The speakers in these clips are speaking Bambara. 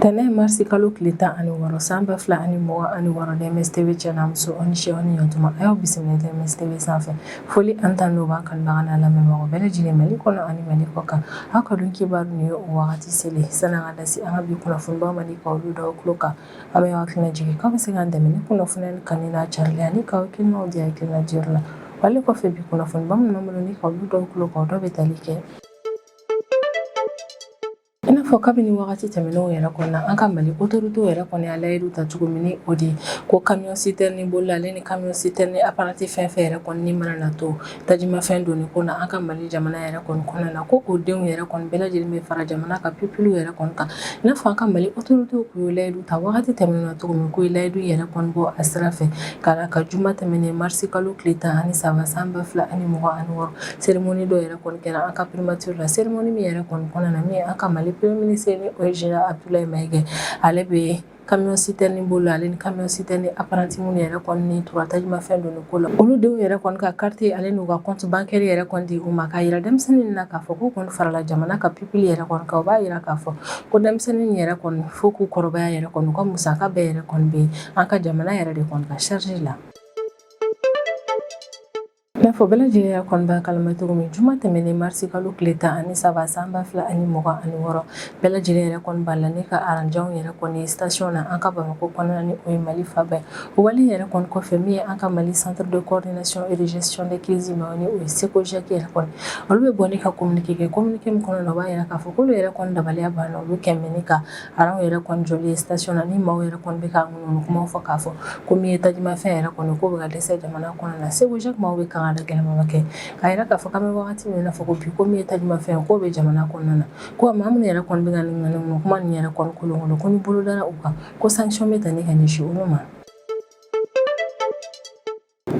Tɛnɛn marisi kalo tile 16 san 2026 DMS TV cɛ n'a muso, aw ni su, aw ni ɲantuma. A y'aw bisimila DMS TV sanfɛ. Foli ani tanu b'an kanubaga n'a lamɛnbagaw bɛɛ lajɛlen, Mali kɔnɔ ani Mali kɔ kan. Aw ka don kibaru nin ye o wagati selen. Sani an ka da se an ka bi kunnafonibaw ma ni ka olu da aw tulo kan, an bɛ aw hakilina jigin k'aw bɛ se k'an dɛmɛ ni kunnafoniya kanu n'a carili ani k'aw hakilinaw di hakilina diyɔrɔ la. Wale kɔfɛ, bi kunnafoniba minnu b'an bolo ni ka olu da aw tulo kan, o dɔ bɛ tali kɛ i n'a fɔ kabini wagati tɛmɛnenw yɛrɛ kɔnɔ, an ka Mali autorités yɛrɛ kɔni y'a layidu ta cogo min, ni o de ko camion citerne bolila ale ni camion citerne apprenti fɛn fɛn yɛrɛ kɔni ni mana na to tajimafɛn donni ko na an ka Mali jamana yɛrɛ kɔni kɔnɔna na, ko o denw yɛrɛ kɔni bɛɛ lajɛlen bɛ fara jamana ka pupille yɛrɛ kɔni kan. I n'a fɔ an ka Mali autorités tun ye layidu ta wagati tɛmɛnen na cogo min, k'o ye layidu yɛrɛ kɔni bɔ a sira fɛ ka na ka juma tɛmɛnen marisi kalo tile 13 san 2026, cérémonie dɔ yɛrɛ kɔni kɛra an ka primature la. Cérémonie min yɛrɛ kɔni kɔnɔna na, min ye an ka Mali premier ministre, ni o ye général Abdoulaye Maïga, ale bɛ camion citerne bolila ale ni camion citerne apprenti minnu yɛrɛ kɔni ni tora tajimafɛn donni ko la, olu denw yɛrɛ kɔni ka carte ale n'u ka compte bancaire yɛrɛ kɔni di u ma, k'a yira denmisɛnnin na k'a fɔ k'u kɔni farala jamana ka pupille yɛrɛ kɔni kan. O b'a yira k'a fɔ ko denmisɛnnin yɛrɛ kɔni, fo k'u kɔrɔbaya yɛrɛ kɔni, u ka musaka bɛɛ yɛrɛ kɔni bɛ an ka jamana yɛrɛ de kɔni ka charge la. I n'a fɔ bɛɛ lajɛlen yɛrɛ kɔni b'a kalama cogo min, juma tɛmɛnen marisi kalo tile 13 san 2026, bɛɛ lajɛlen yɛrɛ kɔni b'a la ne ka rang janw yɛrɛ kɔni station na an ka Bamakɔ kɔnɔna, ni o ye Mali faaba ye. O wale yɛrɛ kɔni kɔfɛ, min ye an ka Mali Centre de coordination et de gestion des crises ma, ni o ye CECOGEC yɛrɛ kɔni, olu bɛ bɔ ni ka communiqué kɛ. Communiqué min kɔnɔna na, o b'a yira k'a fɔ k'olu yɛrɛ kɔni dabaliya banna olu kɛmɛ ni ka rang yɛrɛ kɔni jɔli ye station na, ni maaw yɛrɛ kɔni bɛ ka ŋunuŋunu kumaw fɔ k'a fɔ ko min ye tajimafɛn yɛrɛ kɔni k'o bɛ ka dɛsɛ jamana kɔnɔna na. CECOGEC maaw bɛ kan ka da gɛlɛmaba kɛ k'a yira k'a fɔ k'an bɛ wagati min na fɔ ko bi, ko min ye tajimafɛn k'o bɛ jamana kɔnɔna na, ko maa minnu yɛrɛ kɔni bɛ ka ŋunuŋunu kuma nin yɛrɛ kɔni kolonkolon, ko ni bolo dara u kan, ko sanction bɛ ta ni ka ɲɛsin olu ma.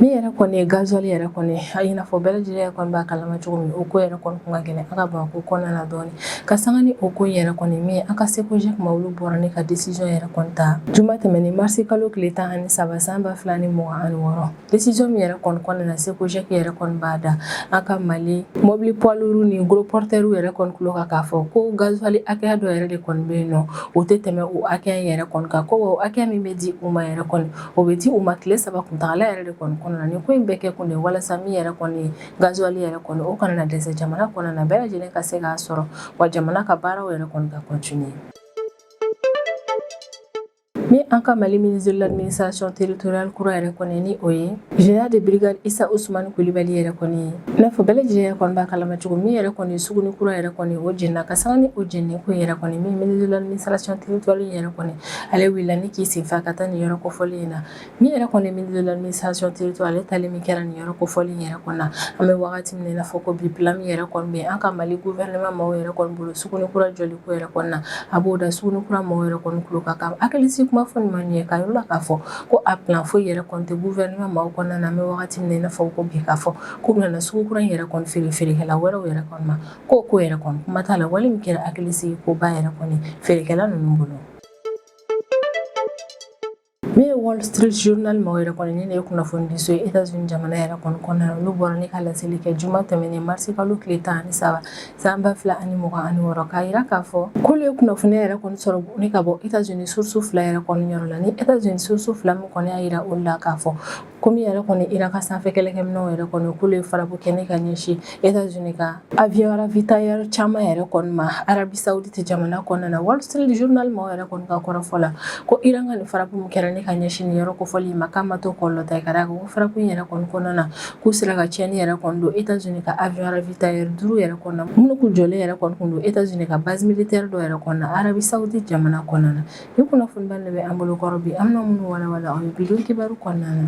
Min yɛrɛ kɔni ye gasoil yɛrɛ kɔni, i n'a fɔ bɛɛ lajɛlen yɛrɛ kɔni b'a kalama cogo min, o ko yɛrɛ kɔni kun ka gɛlɛn an ka Bamakɔ kɔnɔna na dɔɔnin. Ka sanga ni o ko in yɛrɛ kɔni, min ye an ka CECOGEC ma, olu bɔra ne ka décision yɛrɛ kɔni ta juma tɛmɛnen marisi kalo tile 13 san 2026. Décision min yɛrɛ kɔni kɔnɔna na, CECOGEC yɛrɛ kɔni b'a da an ka Mali mobili poids lourd ni gros porteur yɛrɛ kɔni tulo kan k'a fɔ ko gasoil hakɛya dɔ yɛrɛ de kɔni bɛ yen nɔ, o tɛ tɛmɛ o hakɛya yɛrɛ kɔni kan, ko o hakɛya min bɛ di u ma yɛrɛ kɔni, o bɛ di u ma tile 3 kuntagala yɛrɛ de kɔni kɔnɔna na. Nin ko in bɛɛ kɛ kun de walasa min yɛrɛ kɔni ye gasoil yɛrɛ kɔni, o kana na dɛsɛ jamana kɔnɔna na, bɛɛ lajɛlen ka se k'a sɔrɔ, wa jamana ka baaraw yɛrɛ kɔni ka continuer. Ni an ka Mali ministre de l'Administration territoriale kura yɛrɛ kɔni, ni o ye général de brigade Issa Ousmane Coulibaly yɛrɛ kɔni ye, i n'a fɔ bɛɛ lajɛlen yɛrɛ kɔni b'a kalama cogo min yɛrɛ kɔni, Suguni kura yɛrɛ kɔni o jenina. Ka sanga ni o jenini ko yɛrɛ kɔni, min ministre de l'Administration territoriale yɛrɛ kɔni, ale wulila ni k'i senfa ka taa nin yɔrɔ kofɔlen in na. Min yɛrɛ kɔni ministre de l'Administration territoriale, ale tali min kɛra nin yɔrɔ kofɔlen yɛrɛ kɔni na, an bɛ wagati min na i n'a fɔ ko bi, plan min yɛrɛ kɔni bɛ an ka Mali gouvernement maaw yɛrɛ kɔni bolo Suguni kura jɔli ko yɛrɛ kɔni na, a b'o da Suguni kura maaw yɛrɛ kɔni tulo kan, ka hakilisi kuma fɔ nin ma nin ye, k'a yir'u la k'a fɔ ko a plan foyi yɛrɛ kɔni tɛ gouvernement maaw kɔnɔna na, an bɛ wagati min na i n'a fɔ ko bi, k'a fɔ k'u bɛna sugu kura in yɛrɛ kɔni feere feerekɛla wɛrɛw yɛrɛ kɔni ma, k'o ko yɛrɛ kɔni kuma t'a la. Wale min kɛra hakilisigi koba yɛrɛ kɔni feerekɛla ninnu bolo. Min ye Wall Street Journal maaw yɛrɛ kɔni, ni ne ye kunnafonidiso ye États-Unis jamana yɛrɛ kɔni kɔnɔna na, olu bɔra ne ka laseli kɛ juma tɛmɛnen marisi kalo tile 13 san 2026, k'a yira k'a fɔ k'olu ye kunnafoniya yɛrɛ kɔni sɔrɔ ni ka bɔ États-Unis source fila yɛrɛ kɔni yɔrɔ la. Ni États-Unis source fila min kɔni y'a yira olu la k'a fɔ ko min yɛrɛ kɔni Iran ka sanfɛ kɛlɛkɛminɛnw yɛrɛ kɔni, k'olu ye frappe kɛ ne ka ɲɛsin États-Unis ka avion ravitailleur caman yɛrɛ kɔni ma Arabie Saoudite jamana kɔnɔna na. Wall Street Journal maaw yɛrɛ kɔni ka kɔrɔfɔ la, ko Iran ka nin frappe min kɛra ne ka ɲɛsin nin yɔrɔ kofɔli ma, k'a ma to kɔlɔlɔ ta ye, ka d'a kan ko frappe in yɛrɛ kɔni kɔnɔna na, k'u sera ka tiɲɛni yɛrɛ kɔni don États-Unis ka avion ravitailleur duuru yɛrɛ kɔnɔna na, minnu kun jɔlen yɛrɛ kɔni kun don États-Unis ka base militaire dɔ yɛrɛ kɔnɔna Arabie Saoudite jamana kɔnɔna na. Ni kunnafoniba de bɛ an bolo kɔrɔ bi, an bɛna minnu walawala aw ye bi don kibaru kɔnɔna na.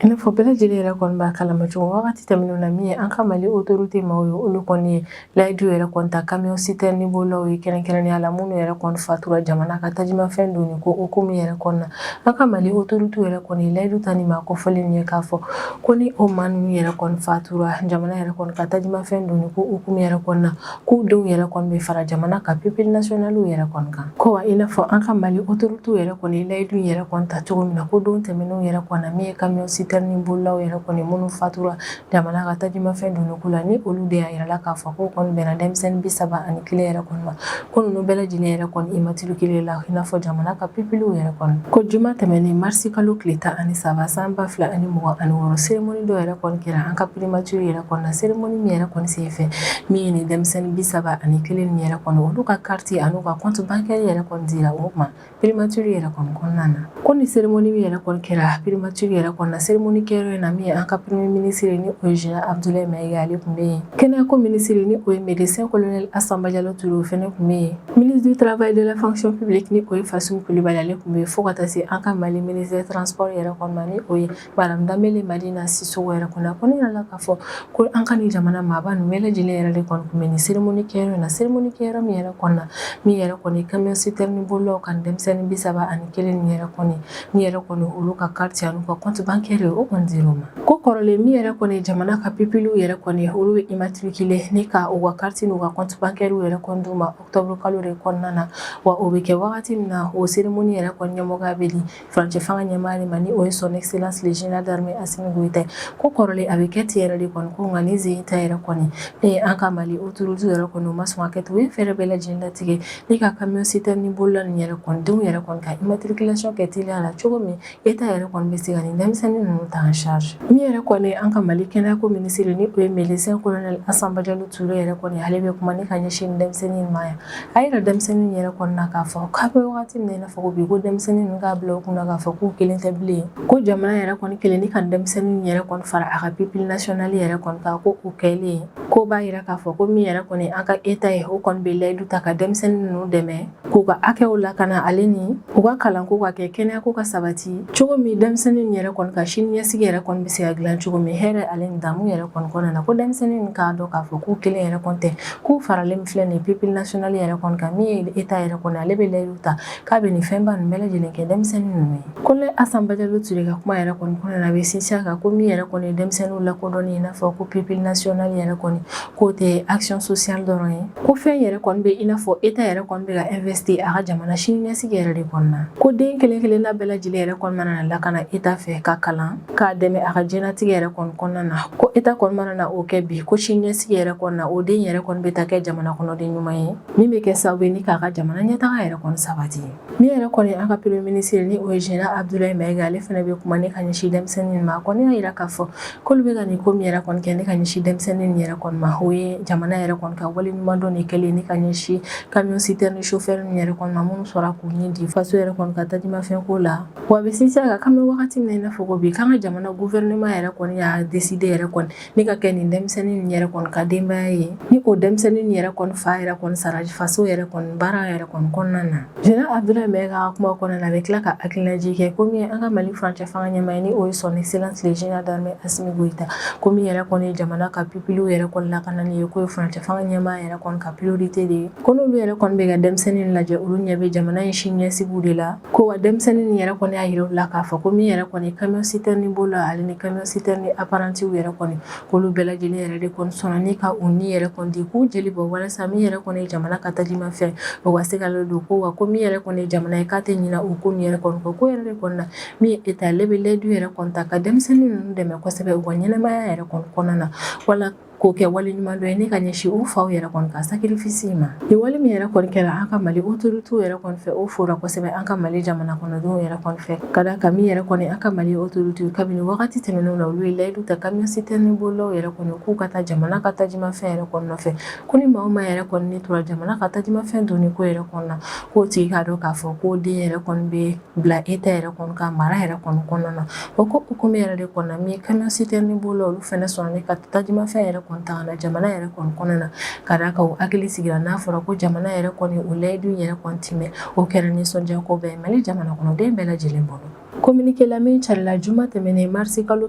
I n'a fɔ bɛɛ lajɛlen yɛrɛ kɔni b'a kalama cogo wagati tɛmɛnenw na, min ye an ka Mali autorité maaw ye, olu kɔni ye layidu yɛrɛ kɔni ta camion citerne bolilaw ye, kɛrɛnkɛrɛnnenya la minnu yɛrɛ kɔni fatura jamana ka tajimafɛn donni ko hukumu yɛrɛ kɔnɔna na. An ka Mali autorité yɛrɛ kɔni ye layidu ta ni maa kofɔlen ye k'a fɔ ko ni o maa ninnu yɛrɛ kɔni fatura jamana yɛrɛ kɔni ka tajimafɛn donni ko hukumu yɛrɛ kɔnɔna na, k'u denw yɛrɛ kɔni bɛ fara jamana ka pupille nationale yɛrɛ kɔni kan. Ko wa i n'a fɔ an ka Mali autorité yɛrɛ kɔni ye layidu yɛrɛ kɔni ta cogo min na, ko don tɛmɛnenw yɛrɛ kɔni na, min ye camion citerne citerne bolilaw yɛrɛ kɔni minnu fatura jamana ka tajimafɛn donni ko la, ni olu de y'a yirala k'a fɔ ko kɔni bɛnna denmisɛnnin 31 yɛrɛ kɔni ma, ko ninnu bɛɛ lajɛlen yɛrɛ kɔni immatriculé la i n'a fɔ jamana ka pupillew yɛrɛ kɔni. Ko juma tɛmɛnen marisi kalo tile 13 san 2026, cérémonie dɔ yɛrɛ kɔni kɛra an ka primature yɛrɛ kɔni na, cérémonie min yɛrɛ kɔni senfɛ, min ye nin denmisɛnnin 31 nin yɛrɛ kɔni, olu ka carte an'u ka compte bancaire yɛrɛ kɔni dira u ma primature yɛrɛ kɔni kɔnɔna na. Ko ni cérémonie min yɛrɛ kɔni kɛra primature yɛrɛ kɔnɔna, cérémonie kɛyɔrɔ in na, min ye an ka premier ministre ni o ye général Abdoulaye Maïga, ale tun bɛ yen. Kɛnɛyako ministre ni o ye médecin colonel Assa Badiallo Touré, o fɛnɛ tun bɛ yen. Ministre du travail, de la fonction publique ni o ye Fassoun Coulibaly, ale tun bɛ yen, fo ka taa se an ka Mali ministre des transports yɛrɛ kɔni ma, ni o ye madame Danbele Madina Sissoko yɛrɛ kɔni. A kɔni yirala k'a fɔ ko an ka nin jamana maaba ninnu bɛɛ lajɛlen yɛrɛ de kɔni tun bɛ nin cérémonie kɛyɔrɔ in na, cérémonie kɛyɔrɔ min yɛrɛ kɔni na, min yɛrɛ kɔni camion citerne bolilaw ka denmisɛnnin 31 nin yɛrɛ kɔni, min yɛrɛ kɔni olu ka carte an'u ka compte bancaire o kɔni dir'u ma. Ko kɔrɔlen min yɛrɛ kɔni jamana ka pupillew yɛrɛ kɔni, olu bɛ immatriculé ni ka u ka carte n'u ka compte bancaire yɛrɛ kɔni d'u ma octobre kalo de kɔnɔna na. Wa o bɛ kɛ wagati min na, o cérémonie yɛrɛ kɔni ɲɛmɔgɔya bɛ di furancɛ fanga ɲɛmaa de ma, ni o ye son excellence le général d'armée Assimi Goïta. Ko kɔrɔlen a bɛ kɛ ten yɛrɛ de kɔni, ko nka ni zen ta yɛrɛ kɔni ne ye an ka Mali autorité yɛrɛ kɔni, o ma sɔn ka kɛ ten. U ye fɛɛrɛ bɛɛ lajɛlen latigɛ ni ka camion citerne bolila nin yɛrɛ kɔni denw yɛrɛ kɔni ka immatriculation kɛ teliya la, cogo min État yɛrɛ kɔni bɛ se ka nin denmisɛnnin ninnu ta en charge. Min yɛrɛ kɔni an ka Mali kɛnɛyako ministre ni o ye médecin colonel Assa Badiallo Touré yɛrɛ kɔni, ale bɛ kuma ni ka ɲɛsin denmisɛnnin ma yan. A yira denmisɛnnin yɛrɛ kɔni na k'a fɔ k'a bɛ wagati min na i n'a fɔ ko bi, ko denmisɛnnin ninnu k'a bila u kunna k'a fɔ k'u kelen tɛ bilen, ko jamana yɛrɛ kɔni kelen ni ka denmisɛnnin yɛrɛ kɔni fara a ka pupille nationale yɛrɛ kɔni kan, ko o kɛlen ko b'a yira k'a fɔ ko min yɛrɛ kɔni an ka État ye, o kɔni bɛ layidu ta ka denmisɛnnin ninnu dɛmɛ k'u ka hakɛw lakana, ale ni u ka kalanko ka kɛ, kɛnɛyako ka sabati, cogo min denmisɛnnin yɛrɛ kɔni ka sini ɲɛsigi yɛrɛ kɔni bɛ se ka dilan cogo min hɛrɛ ale ni damu yɛrɛ kɔni kɔnɔna na. Ko denmisɛnnin k'a dɔn k'a fɔ k'u kelen yɛrɛ kɔni tɛ, k'u faralen min filɛ nin ye pupille nationale yɛrɛ kɔni kan, min ye État yɛrɛ kɔni, ale bɛ layidu ta k'a bɛ nin fɛnba ninnu bɛɛ lajɛlen kɛ denmisɛnnin ninnu ye. Colonel Assa Badiallo Touré ka kuma yɛrɛ kɔni kɔnɔna na, a bɛ sinsin a kan ko min yɛrɛ kɔni ye denmisɛnninw lakodɔnni, i n'a fɔ ko pupille nationale yɛrɛ kɔni, k'o tɛ action sociale dɔrɔn ye, ko fɛn yɛrɛ kɔni bɛ i n'a fɔ État yɛrɛ kɔni bɛ ka investir a ka jamana sini ɲɛsigi yɛrɛ de kɔnɔna, ko den kelen kelenna bɛɛ lajɛlen yɛrɛ kɔni mana na lakana État fɛ ka kalan k'a dɛmɛ a ka diɲɛlatigɛ yɛrɛ kɔni kɔnɔna na, ko État kɔni mana na o kɛ bi, ko sini ɲɛsigi yɛrɛ kɔni na, o den yɛrɛ kɔni bɛ taa kɛ jamana kɔnɔden ɲuman ye min bɛ kɛ sababu ye ni k'a ka jamana ɲɛtaga yɛrɛ kɔni sabati. Min yɛrɛ kɔni an ka premier ministre ni o ye général Abdoulaye Maïga, ale fana bɛ kuma ni ka ɲɛsin denmisɛnnin ma. A kɔni y'a yira k'a fɔ k'olu bɛ ka nin ko min yɛrɛ kɔni kɛ ni ka ɲɛsin denmisɛnnin yɛrɛ kɔni ma, o ye jamana yɛrɛ kɔni ka waleɲuman dɔn de kɛlen ni ka ɲɛsin camion citerne chauffeur yɛrɛ kɔni ma, minnu sɔrɔ k'u ni di faso yɛrɛ kɔni ka tajimafɛn ko la. Wa a bɛ sinsin a kan k'an bɛ wagati min na i n'a fɔ ko bi, k'an ka jamana gouvernement yɛrɛ kɔni y'a décider yɛrɛ kɔni ni ka kɛ nin denmisɛnnin yɛrɛ kɔni ka denbaya ye, ni o denmisɛnnin yɛrɛ kɔni fa yɛrɛ kɔni sara faso yɛrɛ kɔni baara yɛrɛ kɔni kɔnɔna na. Général Abdoulaye Maïga ka kuma kɔnɔna na, a bɛ tila ka hakilinajigin kɛ ko min ye an ka Mali furancɛ fanga ɲɛmaa ye, ni o ye son excellence le général d'armée Assimi Goïta, ko min yɛrɛ kɔni ye jamana ka pupillew yɛrɛ kɔni lakanani ye, k'o ye furancɛ fanga ɲɛmaa yɛrɛ kɔni ka priorité de ye, ko n'olu yɛrɛ kɔni bɛ ka denmisɛnnin lajɛ, olu ɲɛ bɛ jamana in sini ɲɛsigiw de la. Ko wa denmisɛnnin yɛrɛ kɔni y'a yira u la k'a fɔ ko min yɛrɛ kɔni camion citerne bolila, ale ni camion citerne apprentiw yɛrɛ kɔni, k'olu bɛɛ lajɛlen yɛrɛ de kɔni sɔnna ni ka u ni yɛrɛ kɔni di k'u jeli bɔ walasa min yɛrɛ kɔni ye jamana ka tajimafɛn o ka se ka ladon. Ko wa ko min yɛrɛ kɔni ye jamana ye, k'a tɛ ɲinɛ o ko nin yɛrɛ kɔni kɔ. Ko yɛrɛ de kɔni na, min ye État, ale bɛ layidu yɛrɛ kɔni ta ka denmisɛnnin ninnu dɛmɛ kosɛbɛ u ka ɲɛnamaya yɛrɛ kɔni kɔnɔna na, wala k'o kɛ waleɲuman dɔ ye ne ka ɲɛsin u faw yɛrɛ kɔni ka sacrifice ma. Nin wale min yɛrɛ kɔni kɛra an ka Mali autorités yɛrɛ kɔni fɛ, o fora kosɛbɛ an ka Mali jamana kɔnɔdenw yɛrɛ kɔni fɛ, ka da kan min yɛrɛ kɔni an ka Mali autorités, kabini wagati tɛmɛnenw na, olu ye layidu ta camion citerne bolilaw yɛrɛ kɔni k'u ka taa jamana ka tajimafɛn yɛrɛ kɔni nɔfɛ, ko ni maa o maa yɛrɛ kɔni ni tora jamana ka tajimafɛn donni ko yɛrɛ kɔni na, k'o tigi k'a dɔn k'a fɔ ko den yɛrɛ kɔni bɛ bila État yɛrɛ kɔni ka mara yɛrɛ kɔni kɔnɔna na. O ko hukumu yɛrɛ de kɔnɔna, min ye camion citerne bolilaw, olu fana sɔnna ni ka tajimafɛn yɛrɛ kɔni ta ka na jamana yɛrɛ kɔni kɔnɔna na, ka d'a kan u hakili sigira n'a fɔra ko jamana yɛrɛ kɔni o layidu yɛrɛ kɔni timɛ, o kɛra nisɔndiya ko bɛɛ ye Mali jamana kɔnɔden bɛɛ lajɛlen bolo. Communiqué la min carila juma tɛmɛnen marisi kalo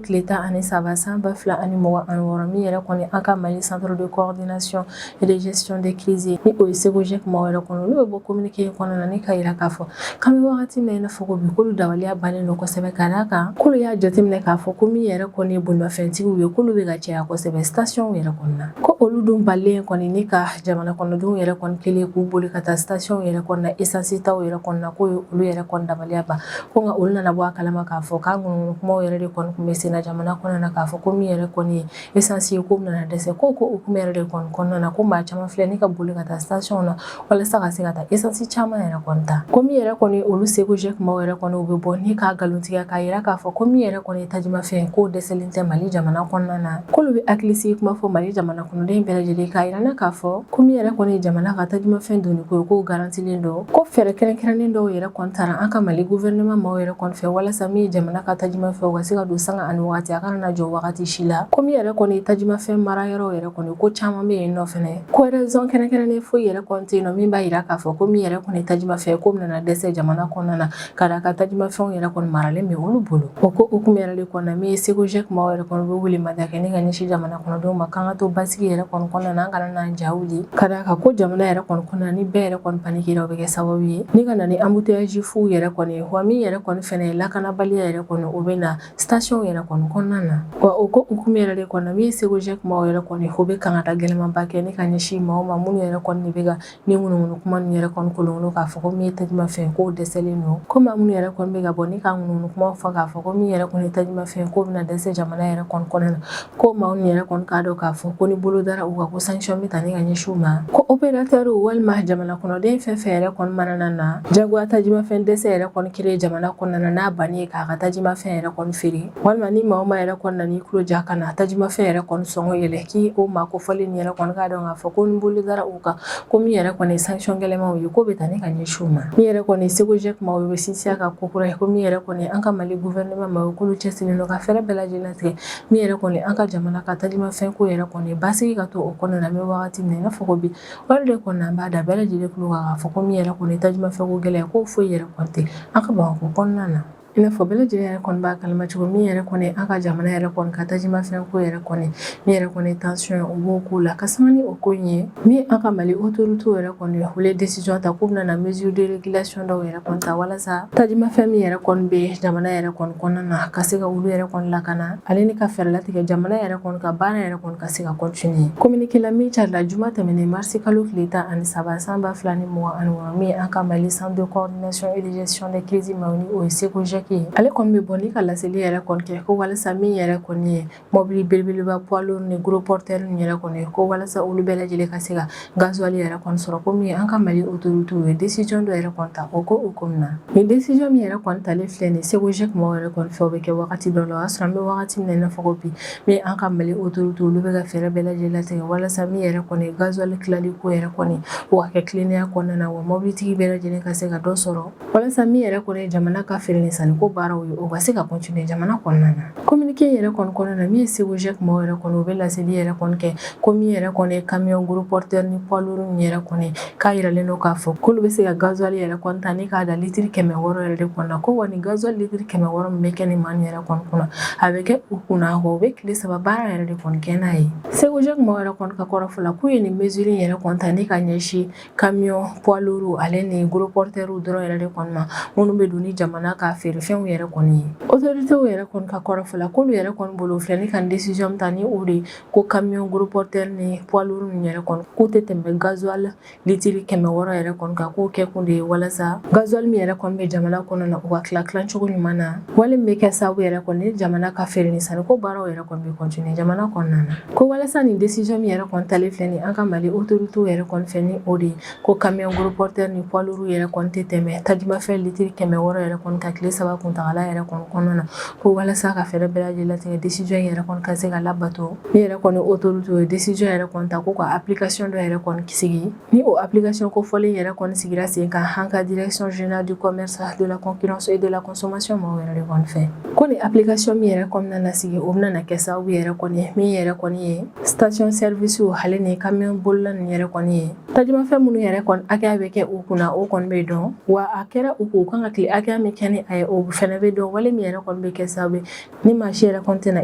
tile 13 san 2026, min yɛrɛ kɔni an ka Mali centre de coordination et de gestion des crises ni o ye CECOGEC maaw yɛrɛ kɔnɔ, olu bɛ bɔ communiqué in kɔnɔna na ni ka yira k'a fɔ k'an bɛ wagati min na i n'a fɔ ko bi, k'olu dabaliya bannen don kosɛbɛ, ka d'a kan k'olu y'a jateminɛ k'a fɔ ko min yɛrɛ kɔni ye bolimafɛntigiw ye, k'olu bɛ ka caya kosɛbɛ station yɛrɛ kɔnɔna na, ko olu dun balilen kɔni ni ka jamana kɔnɔdenw yɛrɛ kɔni kelen k'u boli ka taa station yɛrɛ kɔnɔna essence taw yɛrɛ kɔnɔna, k'o ye olu yɛrɛ kɔni dabaliya ban, ko nka olu nana tɛna bɔ a kalama k'a fɔ k'a ŋunuŋunu kumaw yɛrɛ de kɔni tun bɛ sen na jamana kɔnɔna na, k'a fɔ ko min yɛrɛ kɔni ye essence ye ko bɛna dɛsɛ, ko o kuma yɛrɛ de kɔni kɔnɔna na, ko maa caman filɛ ni ka boli ka taa station na walasa ka se ka taa essence caman yɛrɛ kɔni ta. Ko min yɛrɛ kɔni olu SECOGEC maaw yɛrɛ kɔni, u bɛ bɔ ni k'a nkalontigiya k'a yira k'a fɔ ko min yɛrɛ kɔni ye tajimafɛn k'o dɛsɛlen tɛ Mali jamana kɔnɔna na, k'olu bɛ hakilisigi kuma fɔ Mali jamana kɔnɔden bɛɛ lajɛlen k'a yira na k'a fɔ ko min yɛrɛ kɔni ye jamana ka tajimafɛn donni ko ye, k'o garantilen don, ko fɛɛrɛ kɛrɛnkɛrɛnnen dɔw yɛrɛ kɔni tara an ka Mali gouvernement maaw yɛrɛ kɔni fɛ walasa min ye jamana ka tajimafɛn o ka se ka don sanga ani wagati, a kana na jɔ wagati si la. Ko min yɛrɛ kɔni ye tajimafɛn mara yɔrɔw yɛrɛ kɔni, ko caman bɛ yen nɔ fɛnɛ, ko raison kɛrɛnkɛrɛnnen foyi yɛrɛ kɔni tɛ yen nɔ min b'a yira k'a fɔ ko min yɛrɛ kɔni ye tajimafɛn ko bɛna dɛsɛ jamana kɔnɔna na, ka d'a kan tajimafɛnw yɛrɛ kɔni maralen bɛ olu bolo. O ko hukumu yɛrɛ de kɔnɔna, min ye SECOGEC maaw yɛrɛ kɔni bɛ welemada kɛ ni ka ɲɛsin jamana kɔnɔdenw ma, k'an ka to basigi yɛrɛ kɔni kɔnɔna na, an kana n'an ja wuli, ka d'a kan ko jamana yɛrɛ kɔni kɔnɔna ni bɛɛ yɛrɛ kɔni paniquera, o bɛ kɛ sababu ye ni ka na ni embouteillage fu yɛrɛ kɔni ye. Wa min yɛrɛ kɔni fɛnɛ ye lakanabaliya yɛrɛ kɔni, o bɛ na station yɛrɛ kɔni kɔnɔna na. Wa o ko hukumu yɛrɛ de kɔnɔna, min ye SECOGEC maaw yɛrɛ kɔni, o bɛ kangada gɛlɛnmanba kɛ ni ka ɲɛsin maaw ma minnu yɛrɛ kɔni bɛ ka ni ŋunuŋunu kuma ninnu yɛrɛ kɔni kolonkolon k'a fɔ ko min ye tajimafɛn k'o dɛsɛlen don, ko maa minnu yɛrɛ kɔni bɛ ka bɔ ni ka ŋunuŋunu kuma fɔ k'a fɔ ko min yɛrɛ kɔni ye tajimafɛn k'o bɛna dɛsɛ jamana yɛrɛ kɔni kɔnɔna na, ko maa ninnu yɛrɛ kɔni k'a dɔn k'a fɔ ko ni bolo dara u kan, ko sanction bɛ ta ni ka ɲɛsin u ma, ko opérateur walima jamana kɔnɔden fɛn fɛn yɛrɛ kɔni mana na jagoya tajimafɛn dɛsɛ yɛrɛ kɔni créer jamana kɔnɔna na, n'a banni ye k'a ka tajimafɛn yɛrɛ kɔni feere, walima ni maa o maa yɛrɛ kɔni nan'i tulo ja ka na tajimafɛn yɛrɛ kɔni sɔngɔ yɛlɛ, k'i o maa kofɔlen nin yɛrɛ kɔni k'a dɔn k'a fɔ ko ni bolo dara u kan, ko min yɛrɛ kɔni ye sanction gɛlɛnmanw ye, k'o bɛ ta ni ka ɲɛsin u ma. Min yɛrɛ kɔni ye SECOGEC maaw bɛ sinsin a kan ko kura ye, ko min yɛrɛ kɔni an ka Mali gouvernement maaw k'olu cɛsirilen don ka fɛɛrɛ bɛɛ lajɛlen latigɛ min yɛrɛ kɔni an ka jamana ka tajimafɛn ko yɛrɛ kɔni basigi ka to o kɔnɔna na. An bɛ wagati min na i n'a fɔ ko bi, o de kɔni an b'a da bɛɛ lajɛlen tulo kan k'a fɔ ko min yɛrɛ kɔni tajimafɛn ko gɛlɛya, k'o foyi yɛrɛ kɔni tɛ an ka Bamakɔ kɔnɔna na. I n'a fɔ bɛɛ lajɛlen yɛrɛ kɔni b'a kalama cogo min yɛrɛ kɔni an ka jamana yɛrɛ kɔni ka tajimafɛn ko yɛrɛ kɔni, min yɛrɛ kɔni tension ye, o b'o ko la ka sanga ni o ko in ye min an ka Mali autorité yɛrɛ kɔni olu ye décision ta k'u bɛna na mesure de régulation dɔw yɛrɛ kɔni ta walasa tajimafɛn min yɛrɛ kɔni bɛ jamana yɛrɛ kɔni kɔnɔna na, ka se ka olu yɛrɛ kɔni lakana, ale ni ka fɛɛrɛ latigɛ jamana yɛrɛ kɔni ka baara yɛrɛ kɔni ka se ka continuer. Communiqué la min carila juma tɛmɛnen marisi kalo tile 13 san 2026, min an ka Mali centre de coordination et de gestion des crises maaw ni o ye SECOGEC ye, ale kɔni bɛ bɔ ni ka laseli yɛrɛ kɔni kɛ ko walasa min yɛrɛ kɔni ye mobili belebeleba poids lourd ni gros porteur ninnu yɛrɛ kɔni, ko walasa olu bɛɛ lajɛlen ka se ka gasoil yɛrɛ kɔni sɔrɔ, ko min an ka Mali autorité ye décision dɔ yɛrɛ kɔni ta o ko o ko min na. Nin décision min yɛrɛ kɔni talen filɛ nin SECOGEC maaw yɛrɛ kɔni fɛ, o bɛ kɛ wagati dɔ la, o y'a sɔrɔ an bɛ wagati min na i n'a fɔ ko bi, min an ka Mali autorité olu bɛ ka fɛɛrɛ bɛɛ lajɛlen latigɛ walasa min yɛrɛ kɔni gasoil tilali ko yɛrɛ kɔni o ka kɛ tilennenya kɔnɔna na, wa mobilitigi bɛɛ lajɛlen ka se ka dɔ sɔrɔ walasa min yɛrɛ kɔni ye jamana ka feere ni sanni ko baaraw ye, o ka se ka continuer jamana kɔnɔna na. Communiqué yɛrɛ kɔni kɔnɔna na, min ye SECOGEC maaw yɛrɛ kɔni, u bɛ laseli yɛrɛ kɔni kɛ ko min yɛrɛ kɔni ye camion gros porteur ni poids lourd ninnu yɛrɛ kɔni, k'a yiralen don k'a fɔ k'olu bɛ se ka gasoil yɛrɛ kɔni ta ni k'a da litiri 600 yɛrɛ de kɔnɔ, ko wa ni gasoil litiri 600 min bɛ kɛ nin maa yɛrɛ kɔni kunna, a bɛ kɛ u kunna, o bɛ tile 3 baara yɛrɛ de kɔni kɛ n'a ye. SECOGEC maaw yɛrɛ kɔni ka kɔrɔfɔ la, k'u ye nin mesure yɛrɛ kɔni ta ni ka ɲɛsin camion poids lourd ale ni gros porteur dɔrɔn yɛrɛ de kɔni ma, minnu bɛ don ni jamana ka feerefɛnw yɛrɛ kɔni ye. Autorités yɛrɛ kɔni ka kɔrɔfɔ la, k'olu yɛrɛ kɔni bolo filɛ ni ka décision ta ni o de ko camion gros porteur ni poids lourd ninnu yɛrɛ kɔni, k'u tɛ tɛmɛ gasoil litiri 600 yɛrɛ kɔni kan, k'o kɛ kun de ye walasa gasoil min yɛrɛ kɔni bɛ jamana kɔnɔ na, u ka tila tilacogo ɲuman na, wale min bɛ kɛ sababu yɛrɛ kɔni ni jamana ka feere ni sanni ko baaraw yɛrɛ kɔni bɛ continuer jamana kɔnɔna na. Ko walasa nin décision min yɛrɛ kɔni talen filɛ nin an ka Mali autorités yɛrɛ kɔni fɛ, ni o de ye ko camion gros porteur ni poids lourd yɛrɛ kɔni tɛ tɛmɛ tajimafɛn litiri 600 yɛrɛ kɔni ka tile 3 kuntagala yɛrɛ kɔni kɔnɔna na, ko walasa ka fɛɛrɛ bɛɛ lajɛlen latigɛ décision yɛrɛ kɔni ka se ka labato. Min yɛrɛ kɔni autorité ye décision yɛrɛ kɔni ta ko ka application dɔ yɛrɛ kɔni sigi, ni o application kofɔlen yɛrɛ kɔni sigira sen kan an ka direction générale du commerce, de la concurrence et de la consommation maaw yɛrɛ de kɔni fɛ, ko ni application min yɛrɛ kɔni nana sigi, o bɛna kɛ sababu yɛrɛ kɔni ye min yɛrɛ kɔni ye station service ale ni camion bolila ninnu yɛrɛ kɔni ye, tajimafɛn minnu yɛrɛ kɔni hakɛya bɛ kɛ u kunna, o kɔni bɛ dɔn, wa a kɛra u kun u kan ka tile hakɛya min kɛ ni a ye, o fɛnɛ bɛ dɔn, wale min yɛrɛ kɔni bɛ kɛ sababu ye ni maa si yɛrɛ kɔni tɛna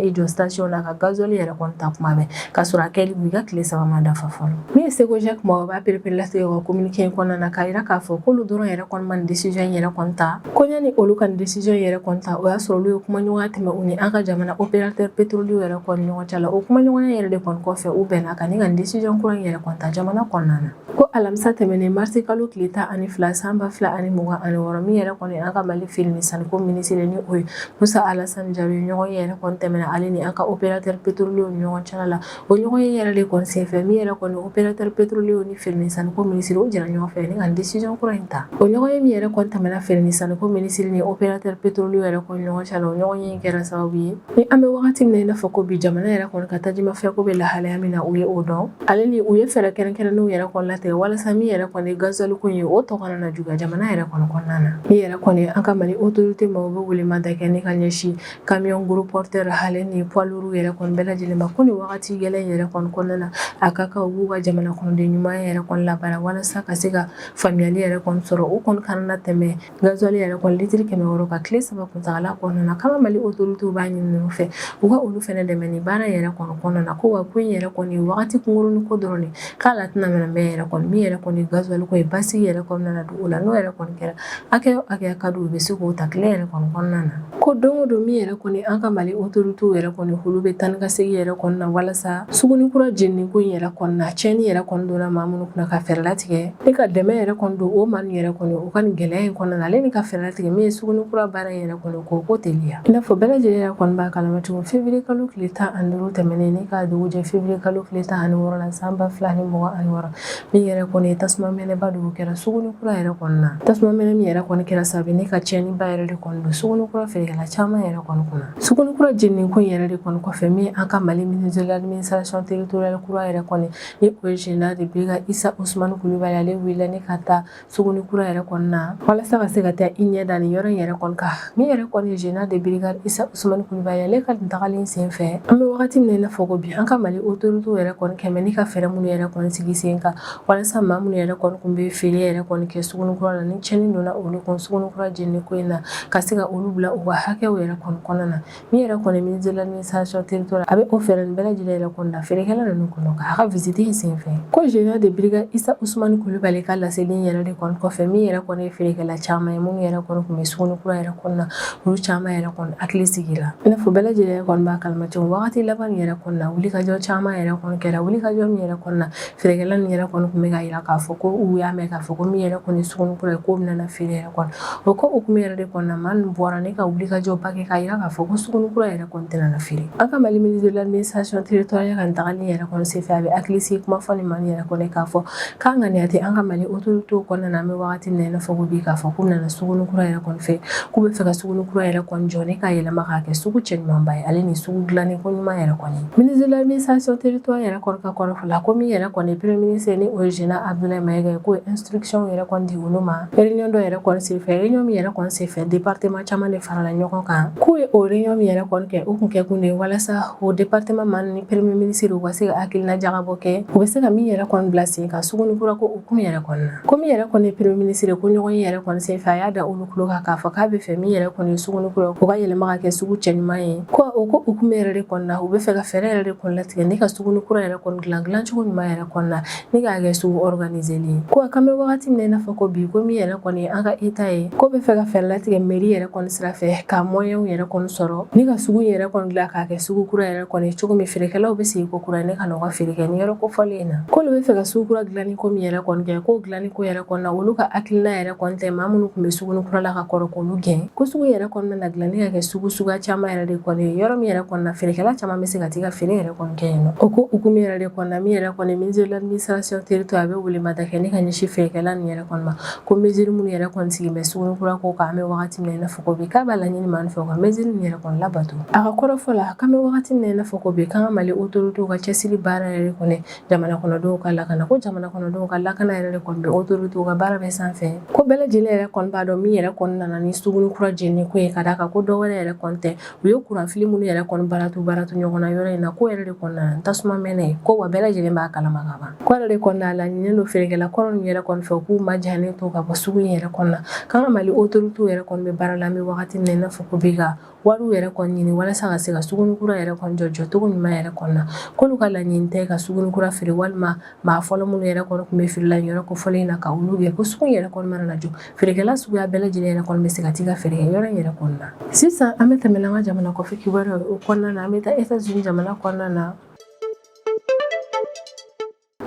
i jɔ station na ka gasoil yɛrɛ kɔni ta kuma bɛɛ k'a sɔrɔ a kɛli i ka tile 3 ma dafa fɔlɔ. Min ye SECOGEC maaw b'a pereperelatigɛ u ka communiqué in kɔnɔna na k'a yira k'a fɔ k'olu dɔrɔn yɛrɛ kɔni ma nin décision in yɛrɛ kɔni ta, ko yanni olu ka nin décision in yɛrɛ kɔni ta, o y'a sɔrɔ olu ye kumaɲɔgɔnya tɛmɛ u ni an ka jamana opérateur pétrolier yɛrɛ kɔni ɲɔgɔn cɛ la. O kumaɲɔgɔnya yɛrɛ de kɔni kɔfɛ, u bɛnna kan ni ka nin décision kura in yɛrɛ kɔni ta jamana kɔnɔna na. Ko alamisa tɛmɛnen marisi kalo tile 12 san 2026, min yɛrɛ kɔni an ka Mali feere ni sanni sanniko minisiri ni o ye Musa Alasani Jalo ye, ɲɔgɔn ye yɛrɛ kɔni tɛmɛna ale ni an ka opérateur pétrolier ni ɲɔgɔn cɛla la. O ɲɔgɔn ye yɛrɛ de kɔni senfɛ, min yɛrɛ kɔni opérateur pétrolier ni feere ni sanniko minisiri, o jɛra ɲɔgɔn fɛ ni ka décision kura in ta. O ɲɔgɔn ye min yɛrɛ kɔni tɛmɛna feere ni sanniko minisiri ni opérateur pétrolier yɛrɛ kɔni ɲɔgɔn cɛla la, o ɲɔgɔn ye kɛra sababu ye ni an bɛ wagati min na i n'a fɔ ko bi, jamana yɛrɛ kɔni ka tajimafɛn ko bɛ lahalaya min na, u ye o dɔn ale ni u ye fɛɛrɛ kɛrɛnkɛrɛnnenw yɛrɛ kɔni latigɛ walasa min yɛrɛ kɔni gazuwali ko ye, o tɔ kana na juguya jamana yɛrɛ kɔni kɔnɔna na. Min yɛrɛ kɔni an ka Mali autorité maaw bɛ welemada kɛ ni ka ɲɛsin camion gros porteur ale ni poids lourd yɛrɛ kɔni bɛɛ lajɛlen ma, ko nin wagati gɛlɛn yɛrɛ kɔni kɔnɔna na, a ka kan u b'u ka jamana kɔnɔden ɲuman yɛrɛ kɔni labaara walasa ka se ka faamuyali yɛrɛ kɔni sɔrɔ, u kɔni kana na tɛmɛ gazuwali yɛrɛ kɔni litiri 600 kan tile 3 kuntagala kɔnɔna na. K'an ka Mali autorités b'a ɲini ninnu fɛ, u ka olu fɛnɛ dɛmɛ ni baara yɛrɛ kɔni kɔnɔna na, ko wa ko in yɛrɛ kɔni wagati kunkurunnin ko dɔrɔn de, k'a la tɛna mɛn yɛrɛ kɔni min yɛrɛ kɔni gazuwali ko ye basigi yɛrɛ kɔnɔna na don o la. N'o yɛrɛ kɔni kɛra, hakɛ o hakɛya ka di, u bɛ se k'o ta tile yɛrɛ kɔni kɔnɔna na. Ko don o don, min yɛrɛ kɔni an ka Mali autorités yɛrɛ kɔni, olu bɛ taa ni ka segin yɛrɛ kɔni na walasa Sugunikura jenini ko in yɛrɛ kɔni na, tiɲɛni yɛrɛ kɔni donna maa minnu kunna, ka fɛɛrɛ latigɛ ni ka dɛmɛ yɛrɛ kɔni don o maa ninnu yɛrɛ kɔni u ka nin gɛlɛya in kɔnɔna na, ale ni ka fɛɛrɛ latigɛ min ye Sugunikura baara in yɛrɛ kɔni k'o ko teliya. I n'a fɔ bɛɛ lajɛlen yɛrɛ kɔni b'a kalama cogo, février kalo tile 15 tɛmɛnen ni ka dugu jɛ février kalo tile 16 la san 2026, min yɛrɛ kɔni ye tasuma mɛnɛba dɔw kɛra Sugunikura yɛrɛ kɔni na. Tasuma mɛnɛ min yɛrɛ kɔni kɛra sababu ni ka tiɲɛniba yɛrɛ de kɔni don Sugunikura feerekɛla caman yɛrɛ kɔni kunna. Sugunikura jenini ko in yɛrɛ de kɔni kɔfɛ, min an ka Mali ministre de l'administration territoriale kura yɛrɛ kɔni ni o ye général de brigade Isa Usumani Kulubali, ale wulila ni ka taa Sugunikura yɛrɛ kɔni na walasa ka se ka taa i ɲɛ da nin yɔrɔ in yɛrɛ kɔni kan. Min yɛrɛ kɔni ye général de brigade Isa Usumani Kulubali, ale ka nin tagalen sen fɛ, an bɛ wagati min na i n'a fɔ ko bi, an ka Mali autorités yɛrɛ kɔni kɛmɛ ni ka fɛɛrɛ minnu yɛrɛ kɔni sigi sen kan walasa maa minnu yɛrɛ kɔni tun bɛ feere yɛrɛ kɔni kɛ Sugunikura la, ni tiɲɛni donna olu kun Sugunikura jenini ko in na, ka se ka olu bila u ka hakɛw yɛrɛ kɔni kɔnɔna na. Min yɛrɛ kɔni ministre de l'administration territoriale, a bɛ o fɛɛrɛ nin bɛɛ lajɛlen yɛrɛ kɔni da feerekɛla ninnu kɔnɔ ka a ka visite in senfɛ. Ko général de brigade Isa Usumani Kulubali ka laseli in yɛrɛ de kɔni kɔfɛ, min yɛrɛ kɔni ye feerekɛla caman ye minnu yɛrɛ kɔni tun bɛ Sugunikura yɛrɛ kɔnɔna na, olu caman yɛrɛ kɔni hakili sigira. I n'a fɔ bɛɛ lajɛlen kɔni b'a kalama cogo, wagati laban yɛrɛ kɔni na, wulikajɔ caman yɛrɛ kɔni kɛra. Wulikajɔ min yɛrɛ kɔni na, feerekɛla ninnu yɛrɛ kɔni tun bɛ k'a jira k'a fɔ ko u y'a mɛn k'a fɔ ko min yɛrɛ kɔni Sugunikura ye, k'o bɛna feere yɛrɛ kɔni. O ko hukumu yɛrɛ de kɔnɔna na, maa ninnu bɔra ne ka wulikajɔba kɛ k'a jira k'a fɔ ko Sugunikura yɛrɛ kɔni tɛna na feere. An ka Mali ministre de l'administration territoriale ka tagali yɛrɛ kɔni senfɛ, a bɛ hakili sigi kuma fɔ ni maa yɛrɛ kɔni k'a fɔ k'a ŋaniya tɛ an ka Mali autorités kɔnɔna na, an bɛ wagati min na i n'a fɔ ko bi, k'a fɔ k'u nana Sugunikura yɛrɛ kɔni fɛ, k'u bɛ fɛ ka Sugunikura yɛrɛ kɔni jɔ ni k'a yɛlɛma k'a kɛ sugu cɛɲumanba ye, ale ni sugu dilannen ko ɲuman yɛrɛ kɔni. Ministre de l'administration territoriale yɛrɛ kɔni ka kɔrɔfɔ la, ko min yɛrɛ kɔni premier ministre ni o ye général Abdoulaye Maïga ye, k'o ye instruction yɛrɛ kɔni di olu ma réunion dɔ yɛrɛ kɔni senfɛ, réunion min yɛrɛ kɔni senfɛ département caman de farala ɲɔgɔn kan. K'u ye o réunion min yɛrɛ kɔni kɛ, o kun kɛ kun de ye walasa o département maa ni premier ministre u ka se ka hakilina jagabɔ kɛ, u bɛ se ka min yɛrɛ kɔni bila sen kan Sugunikura ko hukumu yɛrɛ kɔni na. Ko min yɛrɛ kɔni ye premier ministre, ko ɲɔgɔn ye yɛrɛ kɔni senfɛ, a y'a da olu tulo kan k'a fɔ k'a bɛ fɛ min yɛrɛ kɔni ye Sugunikura, o ka yɛlɛma ka kɛ sugu cɛɲuman ye. Ko o ko hukumu yɛrɛ de kɔni na, u bɛ fɛ ka fɛɛrɛ yɛrɛ de kɔni latigɛ ni ka Sugunikura yɛrɛ kɔni dilan dilancogo ɲuman yɛrɛ kɔni na, ni k'a kɛ sugu organisé ye. Ko k'an bɛ wagati min na i n'a fɔ ko bi, ko min yɛrɛ kɔni ye an ka état ye, ko bɛ fɛ ka fɛɛrɛ latigɛ mairie yɛrɛ kɔni sira fɛ ka moyens yɛrɛ kɔni sɔrɔ ni ka sugu yɛrɛ kɔni dilan k'a kɛ sugu kura yɛrɛ kɔni cogo min feerekɛlaw bɛ segin ko kura ne ka na u ka feere kɛ ni yɔrɔ kofɔlen in na. K'olu bɛ fɛ ka sugu kura dilanni ko min yɛrɛ kɔni kɛ, k'o dilanni ko yɛrɛ kɔni na, olu ka hakilina yɛrɛ kɔni tɛ maa minnu tun bɛ Sugunikura la ka kɔrɔ k'olu gɛn, ko sugu yɛrɛ kɔni bɛna dilan ni ka kɛ sugu suguya caman yɛrɛ de kɔni ye, yɔrɔ min yɛrɛ kɔni na feerekɛla caman bɛ se ka t'i ka feere yɛrɛ kɔni kɛ yen nɔ. O ko hukumu yɛrɛ de kɔni na, min yɛrɛ kɔni ministre de l'administration territoriale, a bɛ welemada kɛ ni ka ɲɛsin feerekɛla ninnu yɛrɛ kɔni ma, ko mesure minnu yɛrɛ kɔni sigi bɛ Sugunikura ko kan, an bɛ wagati min na i n'a fɔ ko bi, k'a b'a laɲini maa fɛ u ka mesure ninnu yɛrɛ kɔni labato. A ka kɔrɔfɔ la, k'an bɛ wagati min na i n'a fɔ ko bi, k'an ka Mali autorités ka cɛsiri baara yɛrɛ kɔni jamana kɔnɔdenw ka lakana, ko jamana kɔnɔdenw ka lakana yɛrɛ de kɔni bɛ autorités ka baara bɛɛ sanfɛ. Ko bɛɛ lajɛlen yɛrɛ kɔni b'a dɔn min yɛrɛ kɔni nana ni Sugunikura jenini ko ye, ka d'a kan ko dɔ wɛrɛ yɛrɛ kɔni tɛ, u ye kuranfili minnu yɛrɛ kɔni baratu baratu ɲɔgɔn na yɔrɔ in na, ko yɛrɛ de kɔni nana tasuma mɛnɛ ye, ko wa bɛɛ lajɛlen b'a kalama ka ban. Ko yɛrɛ de kɔni n'a laɲininen don feerekɛla kɔrɔ ninnu yɛrɛ kɔni fɛ, u k'u majannen to ka bɔ sugu in yɛrɛ kɔnɔ na. K'an ka Mali autorités yɛrɛ kɔni bɛ baara la, an bɛ wagati min na i n'a fɔ ko bi, ka wariw yɛrɛ kɔni ɲini walasa ka se ka Sugunikura yɛrɛ kɔni jɔ jɔcogo ɲuman yɛrɛ kɔni na. K'olu ka laɲini tɛ ka Sugunikura feere walima maa fɔlɔ minnu yɛrɛ kɔni tun bɛ feere la yɔrɔ kofɔlen in na ka olu gɛn, ko sugu yɛrɛ kɔni mana na jɔ, feerekɛla suguya bɛɛ lajɛlen yɛrɛ kɔni bɛ se ka t'i ka feere kɛ yɔrɔ in yɛrɛ kɔni na. Sisan an bɛ tɛmɛ n'an ka jamana kɔfɛ kibaruyaw ye. O kɔnɔna na, an bɛ taa États-Unis jamana kɔnɔna na.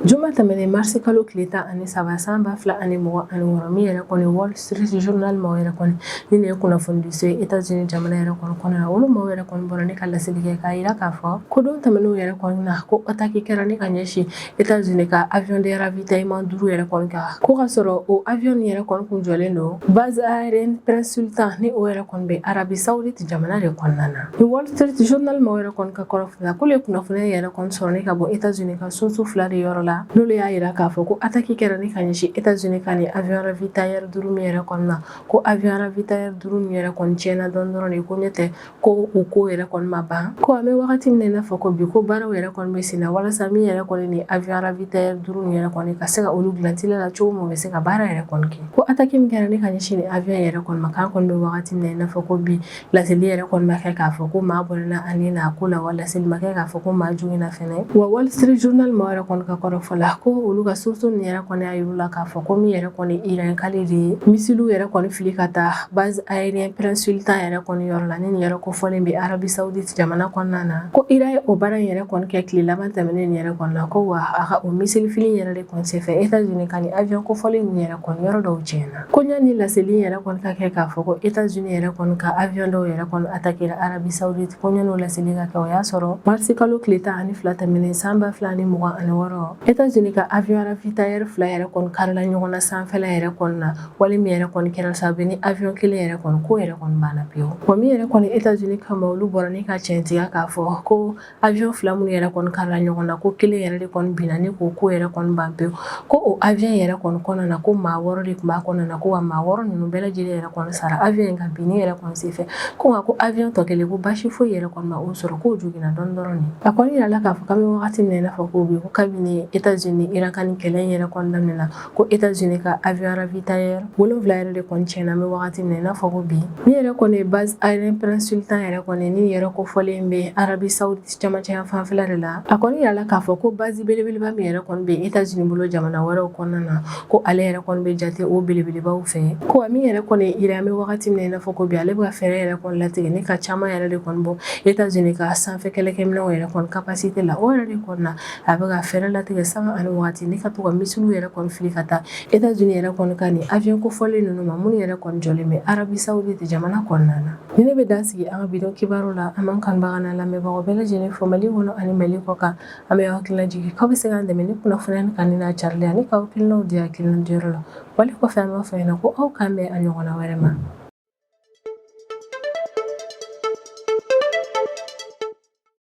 Juma tɛmɛnen marisi kalo tile 13 san 2026, min yɛrɛ kɔni Wall Street Journal maaw yɛrɛ kɔni, ni nin ye kunnafonidiso ye États-Unis jamana yɛrɛ kɔni kɔnɔ na, olu maaw yɛrɛ kɔni bɔra ni ka laseli kɛ k'a jira k'a fɔ ko don tɛmɛnenw yɛrɛ kɔni na, ko attaque kɛra ni ka ɲɛsin États-Unis ka avion de ravitaillement 5 yɛrɛ kɔni kan, ko ka sɔrɔ o avion nin yɛrɛ kɔni kun jɔlen don base aérienne Prince Sultan, ni o yɛrɛ kɔni bɛ Arabie Saoudite jamana de kɔnɔna na. Ni Wall Street Journal maaw yɛrɛ kɔni ka kɔrɔfɔ la, k'olu ye kunnafoniya yɛrɛ kɔni sɔrɔ ni ka bɔ États-Unis ka source 2 de yɔrɔ la, n'olu y'a jira k'a fɔ ko attaque kɛra ni ka ɲɛsin États-Unis ka nin avion ravitailleur 5 min yɛrɛ kɔni na, ko avion ravitailleur 5 min yɛrɛ kɔni tiɲɛna dɔɔni dɔrɔn de, ko ɲɛ tɛ ko u ko yɛrɛ kɔni ma ban, ko an bɛ wagati min na i n'a fɔ ko bi, ko baaraw yɛrɛ kɔni bɛ sen na walasa min yɛrɛ kɔni ni avion ravitailleur 5 nin yɛrɛ kɔni ka se ka olu dilan teliya la cogo min, u bɛ se ka baara yɛrɛ kɔni kɛ. Ko attaque min kɛra ni ka ɲɛsin ni avion yɛrɛ kɔni ma, k'an kɔni bɛ wagati min na i n'a fɔ ko bi, laseli yɛrɛ kɔni ma kɛ k'a fɔ ko maa bɔnɛna a ni na ko la, wa laseli ma kɛ k'a fɔ ko maa joginna fɛnɛ. Wa Wall Street Journal maaw yɛrɛ kɔni ka kɔrɔfɔ la, ko olu ka source nin yɛrɛ kɔni y'a yir'u la k'a fɔ ko min yɛrɛ kɔni Iran k'ale de ye missile yɛrɛ kɔni fili ka taa base aérienne Prince Sultan yɛrɛ kɔni yɔrɔ la, ni nin yɛrɛ kofɔlen bɛ Arabie Saoudite jamana kɔnɔna na, ko Iran ye o baara in yɛrɛ kɔni kɛ tile laban tɛmɛnen nin yɛrɛ kɔni na, ko wa a ka o missile fili yɛrɛ de kɔni senfɛ, États-Unis ka nin avion kofɔlen nin yɛrɛ kɔni yɔrɔ dɔw tiɲɛna. Ko ɲani laseli yɛrɛ kɔni ka kɛ k'a fɔ ko États-Unis yɛrɛ kɔni ka avion dɔw yɛrɛ kɔni attaquer Arabie Saoudite, ko ɲani o laseli ka kɛ, o y'a sɔrɔ marisi kalo tile 12 tɛmɛnen san 2026, États-Unis ka avion ravitailleur 2 yɛrɛ kɔni karila ɲɔgɔn na sanfɛla yɛrɛ kɔni na, wale min yɛrɛ kɔni kɛra sababu ni avion kelen yɛrɛ kɔni ko yɛrɛ kɔni banna pewu. Wa min yɛrɛ kɔni États-Unis kama, olu bɔra ni ka tiɲɛtigiya k'a fɔ ko avion 2 minnu yɛrɛ kɔni karila ɲɔgɔn na, ko kelen yɛrɛ de kɔni binna ni k'o ko yɛrɛ kɔni ban pewu, ko o avion yɛrɛ kɔni kɔnɔna na, ko maa 6 de tun b'a kɔnɔna na, ko wa maa 6 ninnu bɛɛ lajɛlen yɛrɛ kɔni sara avion in ka binni yɛrɛ kɔni senfɛ, ko nka ko avion tɔ kelen, ko baasi foyi yɛrɛ kɔni ma o sɔrɔ, k'o joginna dɔɔni dɔrɔn de. A kɔni yirala k'a fɔ k'an bɛ wagati min na i n'a fɔ ko bi, ko kabini États-Unis Iran ka nin kɛlɛ in yɛrɛ kɔni daminɛna, ko États-Unis ka avion ravitailleur 7 yɛrɛ de kɔni tiɲɛna an bɛ wagati min na i n'a fɔ ko bi. Min yɛrɛ kɔni ye base aérienne Prince Sultan yɛrɛ kɔni, ni yɛrɛ kofɔlen bɛ Arabie Saoudite cɛmancɛ fanfɛla de la, a kɔni yirala k'a fɔ ko base belebeleba min yɛrɛ kɔni bɛ États-Unis bolo jamana wɛrɛw kɔnɔna na, ko ale yɛrɛ kɔni bɛ jate o belebelebaw fɛ, ko wa min yɛrɛ kɔni Iran, an bɛ wagati min na i n'a fɔ ko bi, ale bɛ ka fɛɛrɛ yɛrɛ kɔni latigɛ ni ka caman yɛrɛ de kɔni bɔ États-Unis ka sanfɛ kɛlɛkɛminɛnw yɛrɛ kɔni capacité la. O yɛrɛ de kɔni na, a bɛ ka fɛɛrɛ latigɛ sanga ani waati ni ka to ka missile yɛrɛ kɔni fili ka taa États-Unis yɛrɛ kɔni ka nin avion kofɔlen ninnu ma, minnu yɛrɛ kɔni jɔlen bɛ Arabie Saoudite jamana kɔnɔna na. Ni ne bɛ dan sigi an ka bi don kibaru la, an b'an kanubaga n'a lamɛnbagaw bɛɛ lajɛlen fo Mali kɔnɔ ani Mali kɔ kan. An bɛ hakilina jigin k'aw bɛ se k'an dɛmɛ ni kunnafoniya ni kanu n'a carili ani k'aw hakilinaw di hakilina diyɔrɔ la. Wale kɔfɛ, an b'a fɔ ɲɛna ko aw k'an bɛn a ɲɔgɔnna wɛrɛ ma.